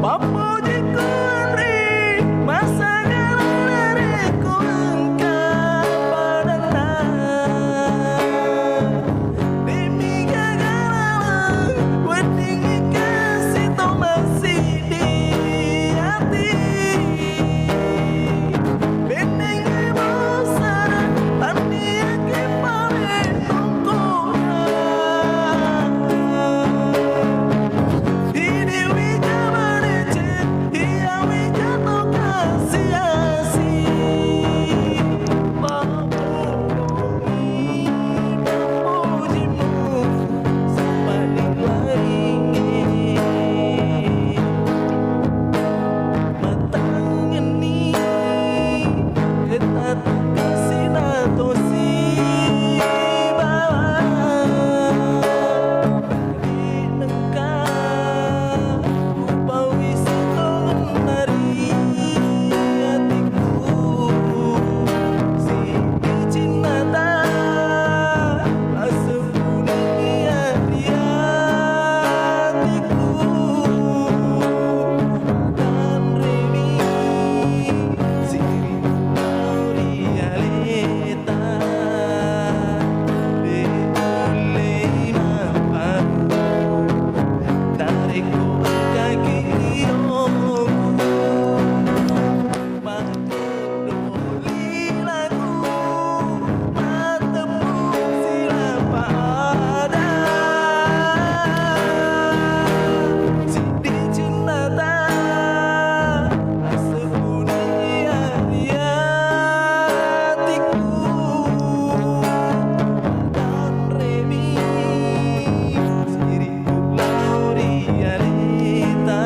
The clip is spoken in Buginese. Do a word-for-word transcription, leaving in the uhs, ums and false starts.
Pappuji kuanri, massagala narekko engka padanna. Demi gaga laleng, weddingngi kasi to massiddi ati. Bennengngi musara, tanniakki pale tongkoa. Idiwi jamanece, iyawi jato kasi-asi. Pappuji, pappujimu, sapaling laingnge. Mattangenni, etta tukkasina tosi bawa. Nengka upaui sitongenna ri atikku, siddi cinnata assebbuni ri atikku, tanremi siri lao ri aleta. De' ullei mapparu, narekko engkaki iyongku. Matteddoli laku, mattemmu silapa ada. Siddi cinnata assebbuni ri atikku, tanremi sirikku lao ri aleta.